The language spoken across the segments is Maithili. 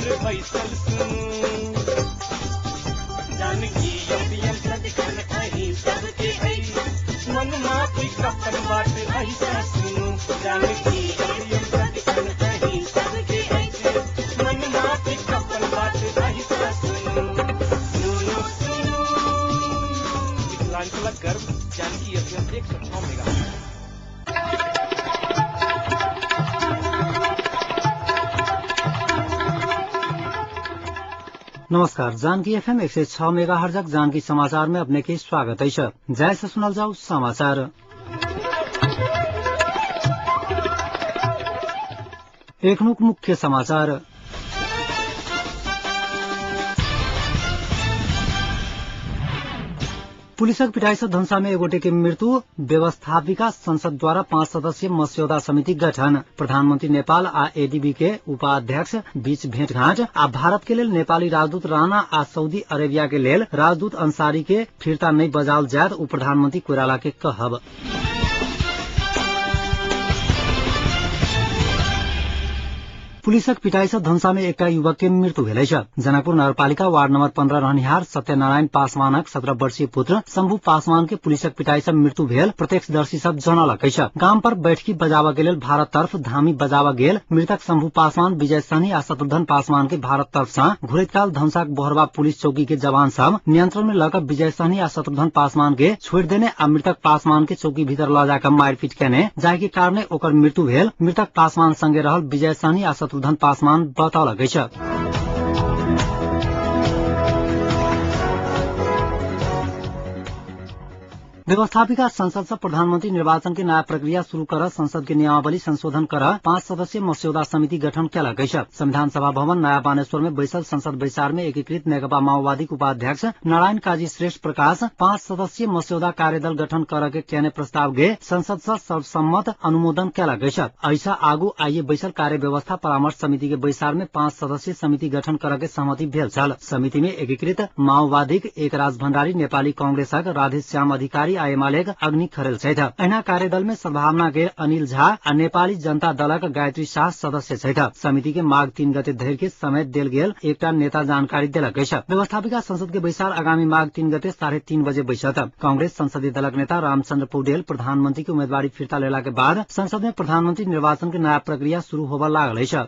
पर बैसल सुनू। जानकी एफएम सदिखन अहीं सबके अछि, मन माफिक अपन बात अहिसँ सुनू। जानकी एफएम सदिखन अहीं सबके अछि, मन माफिक अपन बात अहिसँ सुनू। सुनू सुनू मिथिलांचलक गर्व जानकी एफएम 106 मेगाहर्ट्ज। नमस्कार, जानकी एफएम 106 मेगाहर्जक जानकी समाचार में अपने के स्वागत है। जय से सुनल जाऊ समाचार। एखनुक मुख्य समाचार। पुलिसक पिटाई से धनसा में एक गोटे के मृत्यु। व्यवस्थापिका संसद द्वारा 5 सदस्यीय मस्यौदा समिति गठन। प्रधानमंत्री नेपाल आ एडीबी के उपाध्यक्ष बीच भेंटघाट। आ भारत के लेल नेपाली राजदूत राणा आ सऊदी अरेबिया के लेल राजदूत अंसारी के फिर्ता नहीं बजाओल जायत उप प्रधानमंत्री कोइराला के कहब। पुलिसक पिटाई से धनसा में एकटा युवक के मृत्यु भेल अछि। जनकपुर नगरपालिका वार्ड नंबर 15 रहनिहार सत्यनारायण पासवानक 17 वर्षीय पुत्र शंभू पासवान के पुलिसक पिटाई से मृत्यु भेल प्रत्यक्षदर्शी सब जनलक अछि। गाम पर बैठकी बजाबऽ के लेल भारत तरफ धामी बजाबऽ गेल मृतक शंभू पासवान, विजय सहनी आ शत्रुघ्न पासवान के भारत तरफ से घुरैत काल धनसाक बोहरवा पुलिस चौकी के जवान सब नियंत्रण में लऽ कऽ विजय सहनी आ शत्रुघ्न पासवान के छोड़ि देने आ मृतक पासवान के चौकी भीतर लऽ जाकऽ मारिपीट केने, जाहि के कारणे ओकर मृत्यु भेल। मृतक पासवान संगे रहल विजय सहनी आ शत्रुघ्न पासवान बतौलक अछि। व्यवस्थापिका संसद से प्रधानमंत्री निर्वाचन के नया प्रक्रिया शुरू कर संसद के नियमावली संशोधन कर 5 सदस्यीय मस्यौदा समिति गठन केलक अछि। संविधान सभा भवन नया बानेश्वर में बैसल संसद बैसार में एकीकृत नेकपा माओवादी के उपाध्यक्ष नारायण काजी श्रेष्ठ प्रकाश 5 सदस्यीय मस्यौदा कार्यदल गठन कर के केने प्रस्ताव के संसद से सर्वसम्मत अनुमोदन केलक अछि। ऐसा आगू आइए बैसल कार्य व्यवस्था परामर्श समिति के बैसार में 5 सदस्यीय समिति गठन कर के सहमति भेल छल। समिति में एकीकृत माओवादीक एकराज भण्डारी, नेपाली कांग्रेसक राधेश्याम अधिकारी, एमालेक अग्नि खरेल छथि। एहिना कार्यदल में सद्भावना के अनिल झा आ नेपाली जनता दलक गायत्री शाह सदस्य छथि। समिति के माघ 3 गते धरि के समय देल गेल एकटा नेता जानकारी देलक अछि। व्यवस्थापिका संसद के बैसार आगामी माघ 3 गते 3:30 बजे बैसत। कांग्रेस संसदीय दलक नेता रामचंद्र पौडेल प्रधानमंत्री के उम्मीदवारी फिर्ता लेला के बाद संसद में प्रधानमंत्री निर्वाचन के नया प्रक्रिया शुरू होबऽ लागल अछि।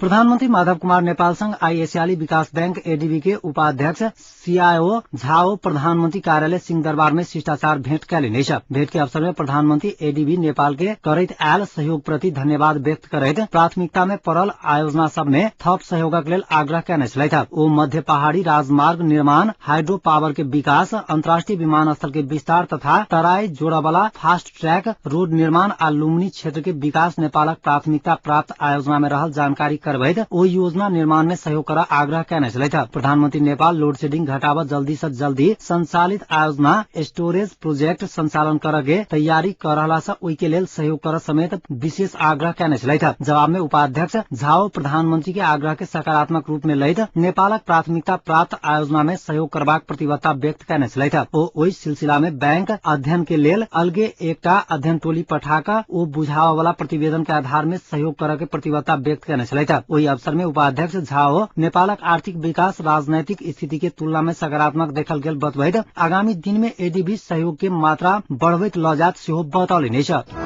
प्रधानमंत्री माधव कुमार नेपाल संग आई एशियाली विकास बैंक एडीबी के उपाध्यक्ष सीआईओ झाओ प्रधानमंत्री कार्यालय सिंहदरबार में शिष्टाचार भेंट कयलनि अछि। भेंट के अवसर में प्रधानमंत्री एडीबी नेपाल के करैत आयल सहयोग प्रति धन्यवाद व्यक्त करैत प्राथमिकता में पड़ल आयोजना सब में थप सहयोगक लेल आग्रह कयने छलथि। ओ मध्य पहाड़ी राजमार्ग निर्माण, हाइड्रो पावर के विकास, अंतर्राष्ट्रीय विमानस्थल के विस्तार तथा तराई जोड़बला फास्ट ट्रैक रोड निर्माण आ लुम्बिनी क्षेत्र के विकास नेपालक प्राथमिकता प्राप्त आयोजना में रहल जानकारी करबैत ओ योजना निर्माण में सहयोग कर आग्रह कयने छलथि। प्रधानमंत्री नेपाल लोड शेडिंग घटाबऽ जल्दी से जल्दी संचालित आयोजना स्टोरेज प्रोजेक्ट संचालन कर के तैयारी कर रहला से ओहि के लेल सहयोग कर समेत विशेष आग्रह कयने छलथि। जवाब में उपाध्यक्ष झाओ प्रधानमंत्री के आग्रह के सकारात्मक रूप में लैत नेपालक प्राथमिकता प्राप्त आयोजना में सहयोग करबाक प्रतिबद्धता व्यक्त कयने छलथि। ओ ओहि सिलसिला में बैंक अध्ययन के लेल अलगे एकटा अध्ययन टोली पठा कऽ ओ बुझाबऽ वाला प्रतिवेदन के आधार में सहयोग कर के प्रतिबद्धता व्यक्त कयने छलथि। ओहि अवसर में उपाध्यक्ष झाओ नेपालक आर्थिक विकास राजनैतिक स्थिति के तुलना में सकारात्मक देखल गेल बतबैत आगामी दिन में एडीबी सहयोग के मात्रा बढ़बैत लऽ जायत सेहो बतौलनि अछि।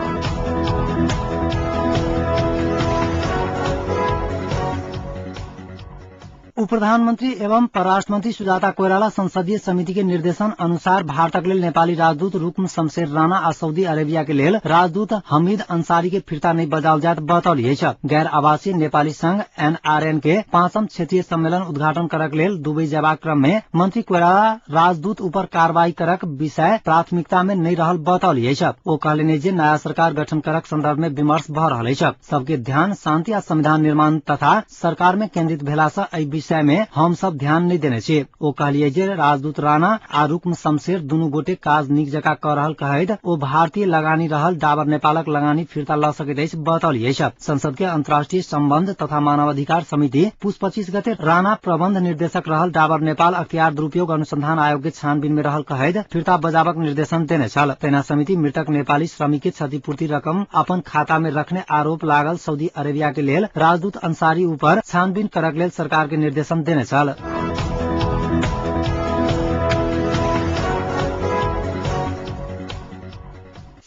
उप प्रधानमंत्री एवं परराष्ट्र मंत्री सुजाता कोइराला संसदीय समिति के निर्देशन अनुसार भारतक लेल नेपाली राजदूत रुक्म शमशेर राणा आ सऊदी अरेबिया के लेल राजदूत हमीद अंसारी के फिर्ता नहीं बजाओल जायत बतौली अछि। गैर आवासीय नेपाली संघ एनआरएन के 5म क्षेत्रीय सम्मेलन उद्घाटन करक लेल दुबई जयबाक क्रम में मंत्री कोइराला राजदूत ऊपर कार्रवाई करक विषय प्राथमिकता में नहीं रहल बतौली अछि। ओ कहलनि जे नया सरकार गठन करक संदर्भ में विमर्श भऽ रहल अछि। सबके ध्यान शांति आ संविधान निर्माण तथा सरकार में केंद्रित भेला से एहि विषय विषय में हम सब ध्यान नहीं देने छी। ओ कहलिए जे राजदूत राणा आ रुक्म शमशेर दुनू गोटे काज नीक जकाँ कऽ रहल कहैत ओ भारतीय लगानी रहल डाबर नेपालक लगानी फिर्ता लऽ सकैत अछि बतौलिए। संसद के अंतर्राष्ट्रीय संबंध तथा मानवाधिकार समिति पुस 25 गते राणा प्रबंध निर्देशक रहल डाबर नेपाल अख्तियार दुरूपयोग अनुसंधान आयोग के छानबीन में रहल कहैत फिर्ता बजाबक निर्देशन देने छल। तहिना समिति मृतक नेपाली श्रमिक के क्षतिपूर्ति रकम अपन खाता में रखने आरोप लागल सऊदी अरेबिया के लेल राजदूत अंसारी ऊपर छानबीन करक लेल सरकार के निर्देशन देने छल।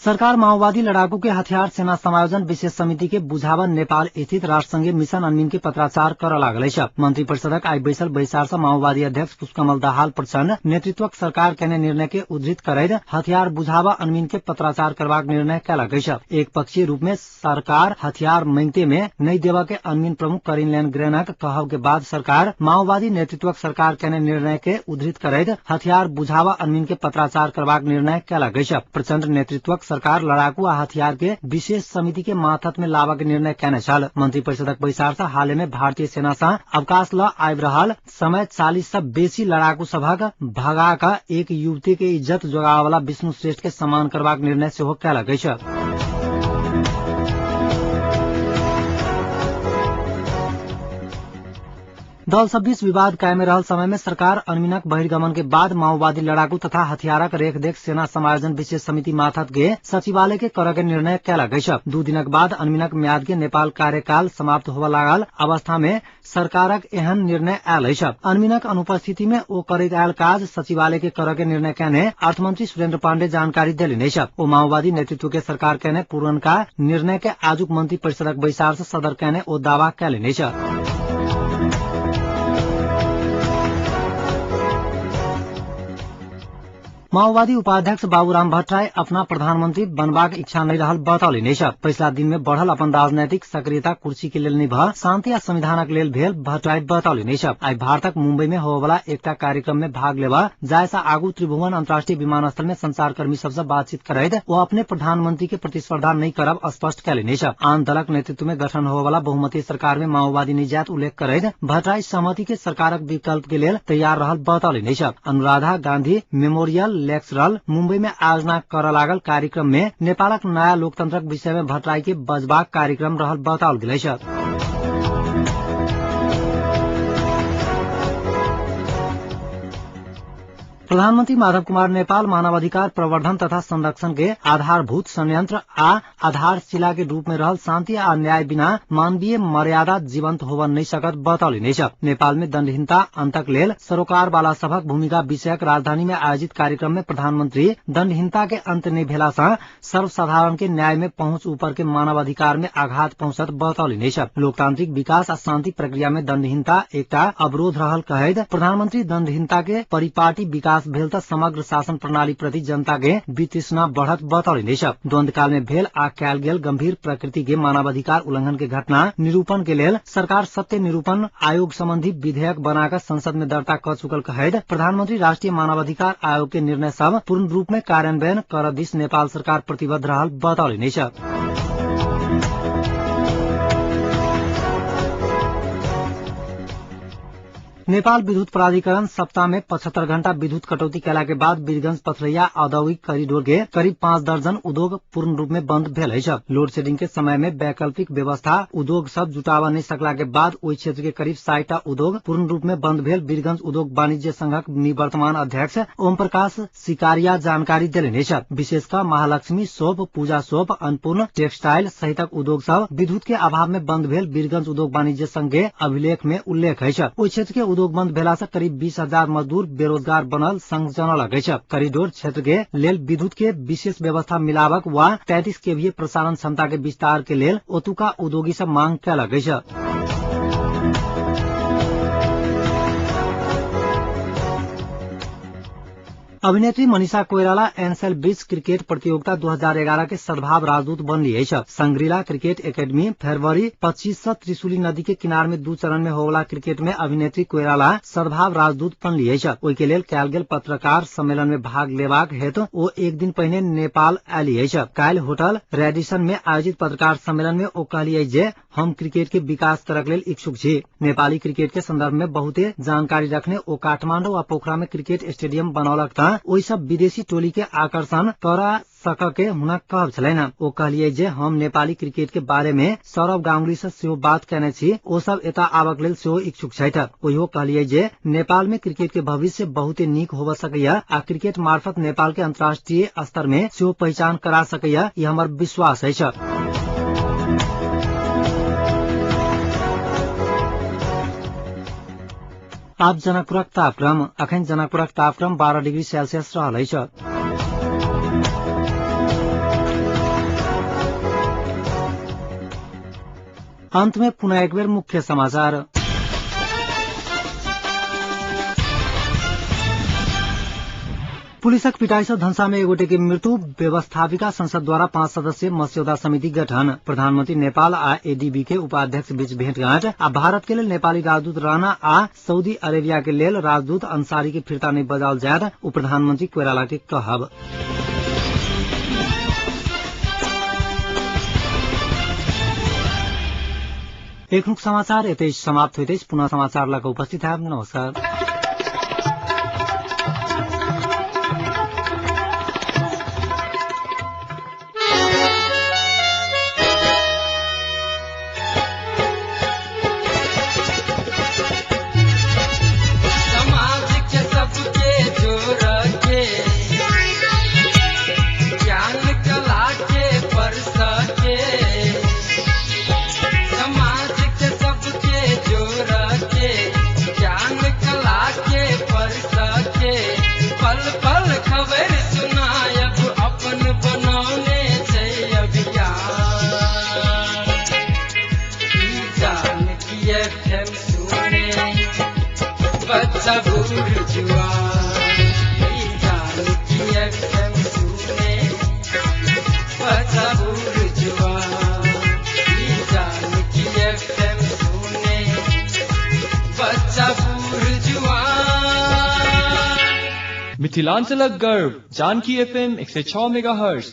सरकार माओवादी लड़ाकू के हथियार सेना समायोजन विशेष समिति के बुझावन नेपाल स्थित राष्ट्रसंघीय मिशन अनमिन के पत्राचार कर लागल अछि। मंत्री परिषदक आइ बैसल बैसार से माओवादी अध्यक्ष पुष्पकमल दाहाल प्रचण्ड नेतृत्वक सरकार केने निर्णय के उद्धृत करैत हथियार बुझावा अनमिन के पत्राचार करबाक निर्णय कयलक अछि। एक पक्षीय रूप में सरकार हथियार मांगते में नहीं देवा के अनमिन प्रमुख करीन ग्रेनक कहब के बाद सरकार माओवादी नेतृत्वक सरकार केने निर्णय के उद्धृत करैत हथियार बुझावा अनमिन के पत्राचार करबाक निर्णय कयलक अछि। प्रचण्ड नेतृत्वक सरकार लड़ाकू आ हथियार के विशेष समिति के माथत में लाबऽ के निर्णय केने छल। मंत्री परिषदक बैसार से हाल में भारतीय सेना से अवकाश ल आबि रहल समय 40 से बेसी लड़ाकू सभक भगा कऽ एक युवती के इज्जत जोगाबऽ वाला विष्णु श्रेष्ठ के सम्मान करबाक निर्णय सेहो कयलक अछि। दल सब बीच विवाद कायमे रहल समय में सरकार अनमिनक बहिर्गमन के बाद माओवादी लड़ाकू तथा हथियारक रेखदेख सेना समायोजन विशेष समिति माथत के सचिवालय के करऽ के निर्णय कयलक अछि। 2 दिनक बाद अनमिनक म्याद के नेपाल कार्यकाल समाप्त होबऽ लागल अवस्था में सरकारक एहन निर्णय आयल अछि। अनमिनक अनुपस्थिति में ओ करैत आयल काज सचिवालय के करऽ के निर्णय केने अर्थमंत्री सुरेन्द्र पाण्डे जानकारी देलनि अछि। ओ माओवादी नेतृत्व के सरकार केने पुरनका निर्णय के आजुक मंत्री परिषदक बैसार से सदर केने ओ दावा कयलनि अछि। माओवादी उपाध्यक्ष बाबूराम भट्टराई अपना प्रधानमंत्री बनबाक इच्छा नहीं रहल बतौलनि अछि। पछिला दिन में बढ़ल अपन राजनैतिक सक्रियता कुर्सी के लेल नहि भऽ शांति आ संविधानक लेल भेल भट्टराई बतौलनि अछि। आइ भारतक मुंबई में होबयवला एकटा कार्यक्रम में भाग लेबऽ जाय सँ आगू त्रिभुवन अंतर्राष्ट्रीय विमानस्थल में संचारकर्मी सब सँ बातचीत करैत ओ अपने प्रधानमंत्री के प्रतिस्पर्धा नहि करब स्पष्ट कयलनि अछि। आन दलक नेतृत्व में गठन होबयवला बहुमतीय सरकार में माओवादी नहि जायत उल्लेख करैत भट्टराई सहमति के सरकारक विकल्प के लेल तैयार रहल बतौलनि अछि। अनुराधा गांधी मेमोरियल लेक्चरल मुंबई में आयोजना करऽ लागल कार्यक्रम में नेपालक नया लोकतंत्रक विषय में भट्टराई के बजबाक कार्यक्रम रहल बताओल गेल अछि। प्रधानमंत्री माधव कुमार नेपाल मानवाधिकार प्रवर्धन तथा संरक्षण के आधारभूत संयंत्र आ आधारशिला के रूप में रहल शांति आ न्याय बिना मानवीय मर्यादा जीवंत होब नहीं सकत बतौलनि अछि। नेपाल में दंडहीनता अंतक लेल सरोकार वाला सभक भूमिका विषयक राजधानी में आयोजित कार्यक्रम में प्रधानमंत्री दंडहीनता के अंत नहीं भेला से सर्वसाधारण के न्याय में पहुंच ऊपर के मानवाधिकार में आघात पहुंचत बतौलनि अछि। लोकतांत्रिक विकास आ शांति प्रक्रिया में दंडहीनता एकटा अवरोध रहल कहैत प्रधानमंत्री दंडहीनता के परिपाटी विकास भेल त समग्र शासन प्रणाली प्रति जनता के वितृष्णा बढ़त बतौलनि अछि। द्वंद्वकाल में भेल आ कयल गेल गंभीर प्रकृति के मानवाधिकार उल्लंघन के घटना निरूपण के लेल सरकार सत्य निरूपण आयोग संबंधी विधेयक बनाकर संसद में दर्ता क चुकल कहैत प्रधानमंत्री राष्ट्रीय मानवाधिकार आयोग के निर्णय सब पूर्ण रूप में कार्यान्वयन कर दिस नेपाल सरकार प्रतिबद्ध रहल बतौलनि अछि। नेपाल विद्युत प्राधिकरण सप्ताह में 75 घंटा विद्युत कटौती कयला के बाद वीरगंज पथरैया औद्योगिक कॉरिडोर के करीब 5 दर्जन उद्योग पूर्ण रूप में बंद भेल अछि। लोड शेडिंग के समय में वैकल्पिक व्यवस्था उद्योग सब जुटावा नहीं सकला के बाद ओहि क्षेत्र के करीब 60टा उद्योग पूर्ण रूप में बंद भेल वीरगंज उद्योग वाणिज्य संघक निवर्तमान अध्यक्ष ओम प्रकाश सिकारिया जानकारी देलनि अछि। विशेषकर Mahalakshmi soap, Puja soap, Annapurna textile सहितक उद्योग सब विद्युत के अभाव में बंद भेल वीरगंज उद्योग वाणिज्य संघ के अभिलेख में उल्लेख अछि। ओहि क्षेत्र के उद्योग बंद भेला से करीब 20,000 मजदूर बेरोजगार बनल संघ जनलक अछि। कॉरिडोर क्षेत्र के लेल विद्युत के विशेष व्यवस्था मिलावक वा 33 केवीए प्रसारण क्षमता के विस्तार के लेल ओतुका उद्योगी सब मांग कयलक अछि। अभिनेत्री मनीषा कोइराला एनसेल बीच क्रिकेट प्रतियोगिता 2011 के सद्भाव राजदूत बनली अछि। संग्रीला क्रिकेट एकेडमी फरवरी 25 से त्रिशूली नदी के किनार में 2 चरण में होवला क्रिकेट में अभिनेत्री कोइराला सद्भाव राजदूत बनली अछि। ओहि के लेल कयल गेल पत्रकार सम्मेलन में भाग लेबाक हेतु ओ एक दिन पहिने नेपाल आयली अछि। काल्हि होटल रेडिसन में आयोजित पत्रकार सम्मेलन में ओ कहली अछि जे हम क्रिकेट के विकास करक लेल इच्छुक छी। नेपाली क्रिकेट के संदर्भ में बहुते जानकारी रखने ओ काठमाडौँ आ पोखरा में क्रिकेट स्टेडियम बनौलक त ओहि सब विदेशी टोली के आकर्षण करा सक के हुनक कहब छलनि। ओ कहलिए जे हम नेपाली क्रिकेट के बारे में सौरभ गांगुली से सेहो बात केने छी, ओ सब एता आवक लेल सेहो इच्छुक छथि। ओहो कहलिए जे नेपाल में क्रिकेट के भविष्य बहुते नीक होब सकैया आ क्रिकेट मार्फत नेपाल के अंतर्राष्ट्रीय स्तर में सेहो पहिचान करा सकैया, ई हमर विश्वास अछि। आब जनकपुरक तापक्रम। अखन जनकपुरक तापक्रम 12 डिग्री सेल्सियस रहल अछि। अंत में पुनः एक बेर मुख्य समाचार। पुलिसक पिटाई से धनसा में एक गोटे के मृत्यु। व्यवस्थापिका संसद द्वारा 5 सदस्यीय मस्यौदा समिति गठन। प्रधानमंत्री नेपाल आ एडीबी के उपाध्यक्ष बीच भेंटघाट आ भारत के लेल नेपाली राजदूत राणा आ सऊदी अरेबिया के लेल राजदूत अंसारी के फिर्ता नहीं बजाओल जायत, उप प्रधानमंत्री कोइराला के कहब। एखनुक समाचार एतै समाप्त होइत अछि। पुनः समाचार लऽ कऽ उपस्थित हैब। नमस्कार। समाज के सबके जोड़ के ज्ञान कला के परस के, समाज के सबके जोड़ के ज्ञान कला के परस के, पल पल खबर सुनायब अपन बनौने छै अभियान। ई जानकी एफएम सुने बच्चा बूढ़ जुआन, ई जानकी एफएम सुने बच्चा बूढ़ जुआन, ई जानकी एफएम सुने बच्चा बूढ़ जुआन। मिथिलांचलक गर्व जानकी एफएम 106 मेगाहर्ट्ज।